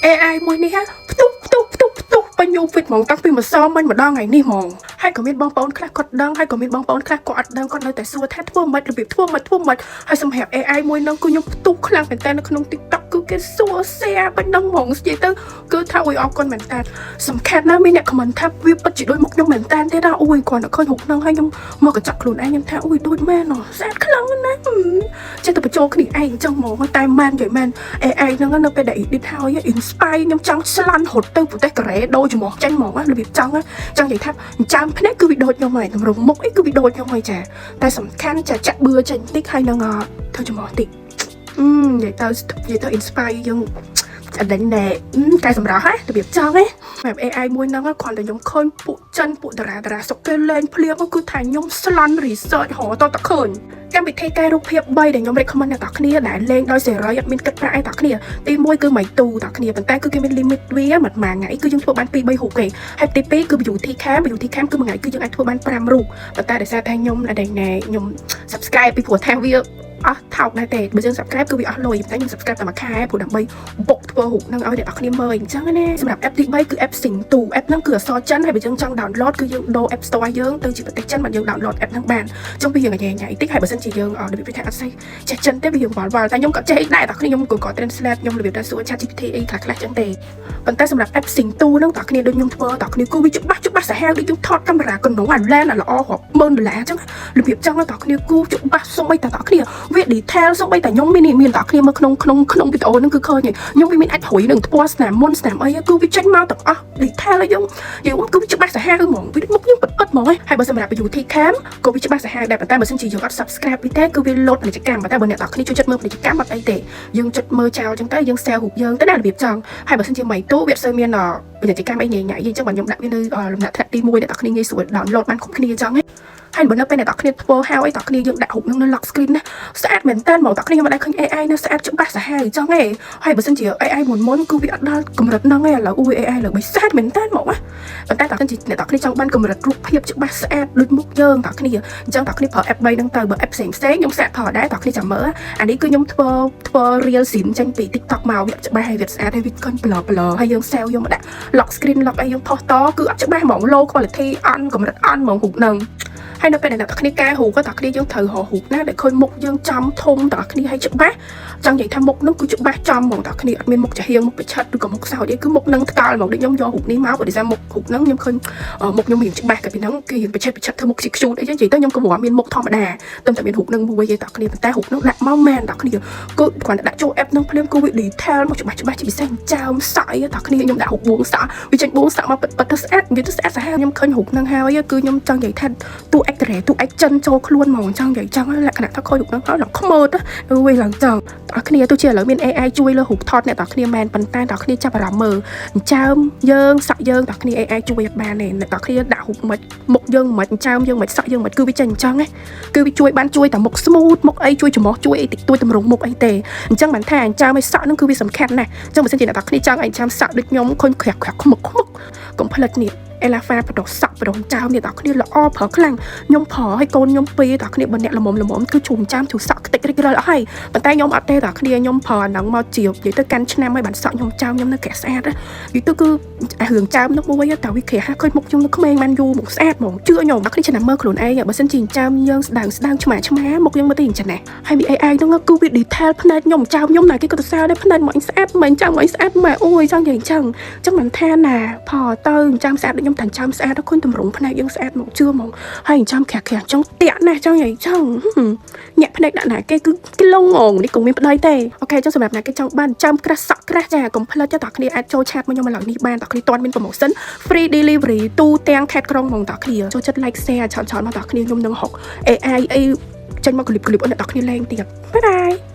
AI មួយនេះផ្ទុះផ្ទុះផ្ទុះផ្ទុះពេញ new feed ហ្មងតាំងពីម្សិលមិញម្ដងថ្ងៃនេះហ្មងហើយក៏មានបងប្អូនខ្លះគាត់ដឹងហើយក៏មានបងប្អូនខ្លះគាត់អត់ដឹងគាត់នៅតែសួរថាធ្វើម៉េចរបៀបធ្វើម៉េចធ្វើម៉េចហើយសម្រាប់ AI មួយហ្នឹងគឺខ្ញុំផ្ទុះខ្លាំងមែនតើនៅក្នុង TikTok គឺគេសួរ share ពេញហ្នឹងហ្មងនិយាយទៅគឺថាអ៊ុយអរគុណមែនតើសំខាន់ណាស់មានអ្នក comment ថាវាពិតជាដូចមុខខ្ញុំមែនតើទេណាអ៊ុយគាត់តែឃើញរូបហ្នឹងហើយខ្ញុំមកកញ្ចក់ខ្លួនឯងខ្ញុំថាអ៊ុយដូចមែនហ៎ស្អាតខ្លាំងណាស់ចេះតែបញ្ចូលគ្នាឯងអញ្ចឹងហ្មងតែមែននិយាយមែន AI ហ្នឹងនៅពេលដែល edit ហើយ inspire ខ្ញុំចង់ស្លន់រត់ទៅប្រទេសកូរ៉េដូរច្រមុះចេញហ្មងរបៀបចង់ចង់និយាយថាចាំភ្នែកគឺវាដូចខ្ញុំហើយតម្រង់មុខអីគឺវាដូចខ្ញុំហើយចាតែសំខាន់ចាចាក់បឿចេញតិចហើយនឹងធ្វើច្រមុះតិចអឺនិយាយទៅនិយាយទៅ inspire យើងអត់ដឹងណែកែសម្រស់ហ៎របៀបចង់ហ៎បែប AI មួយហ្នឹងគ្រាន់តែខ្ញុំឃើញពួកចិនពួកតារាតារាស្រុកគេលេងភ្លាមគឺថាខ្ញុំស្លន់ research រហូតតឃើញកម្មវិធីកែរូបភាព3ដែលខ្ញុំ recommend អ្នកទាំងគ្នាដែលលេងដោយសេរីអត់មានគិតប្រាក់អីទាំងគ្នាទី1គឺ Meitu ទាំងគ្នាប៉ុន្តែគឺគេមាន limit វាមួយថ្ងៃគឺយើងធ្វើបាន2 3រូបគេហើយទី2គឺ Beauty Cam Beauty Cam គឺមួយថ្ងៃគឺយើងអាចធ្វើបាន5រូបប៉ុន្តែដោយសារតែខ្ញុំអត់ដឹងណែខ្ញុំ subscribe ពីព្រោះថាវាអស់ថោកដែរទេបើយើង subscribe គឺវាអស់លុយតែខ្ញុំ subscribe តែមួយខែព្រោះដើម្បីបុកធ្វើរូបហ្នឹងឲ្យអ្នកនរគ្នាមើលអញ្ចឹងណាសម្រាប់ app ទី3គឺ app Sing 2 app ហ្នឹងគឺអក្សរចិនហើយបើយើងចង់ download គឺយើងដូរ app store យើងទៅជាប្រទេសចិនបានយើង download app ហ្នឹងបានអញ្ចឹងវាយើងញ៉ៃញ៉ៃតិចហើយបើសិនជាយើងរបៀបថាអត់សូវចេះចិនទេវាយើងវល់វល់តែខ្ញុំក៏ចេះដែរតែគ្នាខ្ញុំក៏ translate ខ្ញុំរបៀបថាសួរ ChatGPT អីខ្លះខ្លះចឹងទេប៉ុន្តែសម្រាប់ app Sing 2ហ្នឹងតើគ្នាដូចខ្ញុំធ្វើតើគ្នាគឺវាច្បាស់ច្បាស់សាហាវដូចយើងថតកាមេរ៉ាកណ្ដុងអាឡែនអាល្អរាប់ម៉ឺនដុល្លារអញ្ចឹងរបៀបចឹងតើគ្នាគូច្បាស់សូម្បីតែតើគ្នាវា detail សូម្បីតែខ្ញុំមានមានតើគ្នាមើលក្នុងក្នុងក្នុងវីដេអូហ្នឹងគឺឃើញខ្ញុំវាមានអាចរុយនឹងថ្ពាល់ស្នាមមុនស្នាមអីគឺវាចេញមកទាំងអស់ detail ឲ្យយើងយើងគឺវាច្បាស់សាហាវហ្មងវាមុខយើងពិតពិតហ្មងហើយបើសម្រាប់ Beauty Cam ក៏វាច្បាស់សាហាវដែរប៉ុន្តែបើសិនជាយើងអត់ subscribe វាទេគឺវាលោតពាណិជ្ជកម្មប៉ុន្តែបើអ្នកទាំងគ្នាចូលចិត្តមើលពាណិជ្ជកម្មអត់អីទេយើងចុចមើលចោលអញ្ចឹងទៅយើង save រូបយើងទៅណារបៀបចង់ហើយបើសិនជា Meitu វាអត់សូវមានពាណិជ្ជកម្មអីញ៉ៃញ៉ៃអញ្ចឹងបើខ្ញុំដាក់វានៅលំដាប់ថ្នាក់ទី1អ្នកទាំងគ្នាងាយស្រួល download បានគ្រប់គ្នាអញ្ចឹងហើយបើនៅពេលអ្នកទាំងគ្នាធ្វើហើយអីទាំងគ្នាយើងដាក់រូបនឹងនៅ lock screen ណាស្អាតមែនតើហ្មងទាំងគ្នាខ្ញុំមិនដែលឃើញ AI នៅស្អាតច្បាស់សាហាវអញ្ចឹងឯងហើយបើសិនជា AI មុនមុនគឺវាអត់ដល់កម្រិតហ្នឹងឯងឥឡូវអ៊ុយ AI លើបីស្អាតមែនតើហ្មងណាប៉ុន្តែតើសិនជាអ្នកទាំងគ្នាចង់បានកម្រិតរូបភាពច្បាស់ស្អាតដូចមុខយើងទាំងគ្នាអញ្ចឹងទាំងគ្នាប្រើ app 3ហ្នឹងទៅបើ app ផ្សេងផ្សេងខ្ញុំសាកប្រើដែរទាំងគ្នាចាំមើលអានេះគឺខ្ញុំធ្វើធ្វើ real scene ចេញពី TikTok មកវាច្បាស់ហើយវាស្អាតហើយវាឃើញប្លប្លហើយយើង save យកមកដាក់ lock screen lock អីយើងផុសតគឺអត់ច្បាស់ហ្មង low quality អន់កម្រិតអន់ហ្មងរូបហ្នឹងហើយនៅពេលដែលអ្នកទាំងគ្នាកែរូបក៏ទាំងគ្នាយើងត្រូវរករូបណាដែលឃើញមុខយើងចំធំទាំងគ្នាហើយច្បាស់ចង់និយាយថាមុខហ្នឹងគឺច្បាស់ចំហ្មងទាំងគ្នាអត់មានមុខចំហៀងមុខប្រឆិតឬក៏មុខសោចអីគឺមុខហ្នឹងថ្កល់ហ្មងដូចខ្ញុំយករូបនេះមកព្រោះដោយសារមុខរូបហ្នឹងខ្ញុំឃើញមុខខ្ញុំរៀងច្បាស់កាលពីហ្នឹងគេរៀងប្រឆិតប្រឆិតធ្វើមុខជាខ្ជូតអីចឹងនិយាយទៅខ្ញុំក៏មិនមានមុខធម្មតាតែតែមានរូបហ្នឹងមួយទេទាំងគ្នាប៉ុន្តែរូបហ្នឹងដាក់មកមែនទាំងគ្នាគឺគ្រាន់តែដាក់ចូល app ហ្នឹងភ្លាមគឺវា detail មកច្បាស់ច្បាស់ជាពិសេសចើមសក់អីទាំងគ្នាខ្ញុំដាក់រូបបួងសក់វាចេញបួងសក់មកពិតពិតទៅស្អាតវាទៅស្អាតសាហាវខ្ញុំឃើញរូបហ្នឹងហើយគឺខ្ញុំចង់និយាយថាតួឯកតរ៉េតួឯកចិនចូលខ្លួនហ្មងចង់និយាយចង់លក្ខណៈថាខូចរូបហ្នឹងហើយឡើងខ្មើតអើយឡើងចង់បងគ្នាទោះជាឥឡូវមាន AI ជួយលើរូបថតអ្នកទាំងគ្នាមែនប៉ុន្តែទាំងគ្នាចាប់អារម្មណ៍មើលចើមយើងសក់យើងទាំងគ្នា AI ជួយអត់បានទេអ្នកទាំងគ្នាដាក់រូបមិនមុខយើងមិនចើមយើងមិនសក់យើងមិនគឺវាចេញអញ្ចឹងណាគឺវាជួយបានជួយតែមុខ smooth មុខអីជួយច្រមុះជួយអីតិចតួចតម្រង់មុខអីទេអញ្ចឹងបានថាអញ្ចើមឲ្យសក់ហ្នឹងគឺវាសំខាន់ណាស់អញ្ចឹងបើសិនជាអ្នកទាំងគ្នាចង់ឲ្យចាំសក់ដូចខ្ញុំឃើញក្រាក់ក្រាក់ខ្មុកខ្មុកកុំភ្លេចនេះអេឡាហ្វាបដោះសក់បដោះចើមនេះដល់គ្នាល្អប្រើខ្លាំងខ្ញុំប្រើឲ្យកូនខ្ញុំពីរដល់គ្នាបើអ្នកល្មមល្មមគឺជុំចាំជូសក់ខ្ទេចរិចរិលអស់ហើយប៉ុន្តែខ្ញុំអត់ទេដល់គ្នាខ្ញុំប្រើអាហ្នឹងមកជានិយាយទៅកាន់ឆ្នាំហើយបានសក់ខ្ញុំចើមខ្ញុំនៅក្រាស់ស្អាតនិយាយទៅគឺអារឿងចើមនោះមួយតែវាក្រាស់ឃើញមុខខ្ញុំនៅក្មេងបានយូរមុខស្អាតហ្មងជឿខ្ញុំដល់គ្នាឆ្នាំមើលខ្លួនឯងបើសិនជាចើមយើងស្ដើងស្ដើងឆ្មាឆ្មាមុខយើងមើលទៅយ៉ាងណាហើយមី AI ហ្នឹងគឺវា detail ភ្នែកខ្ញុំចើមខ្ញុំណាគេក៏ទៅសើដែរភ្នែកមកអញស្អាតមិនចើមមកអញស្អាតម៉ែអូយចង់និយាយអញ្ចឹងអញ្ចឹងមិនថាណាផលទៅចាំស្អាតដូចខ្ញុំតែចាំស្អាតទៅឃើញតម្រង់ភ្នែកយើងស្អាតមកជឿហ្មងហើយចាំក្រាស់ក្រាស់ចង់តាក់ណាស់ចង់និយាយចឹងញាក់ភ្នែកដាក់ណាគេគឺគេលងងនេះគង់មានប្តីទេOK ចឹងសម្រាប់ណាគេចង់បានចាំក្រាស់សក់ក្រាស់ចាកុំភ្លេចតើគ្នាអាចចូល chat មកខ្ញុំឥឡូវនេះបានតើគ្នាតន់មាន promotion free delivery ទូទាំងខេត្តក្រុងហ្មងតើគ្នាចូលចិត្ត like share ច្រើនច្រើនមកតើគ្នាខ្ញុំនឹងហុក AI អីចេញមកក្លីបក្លីបអត់អ្នកតើគ្នាលេងទៀត bye bye.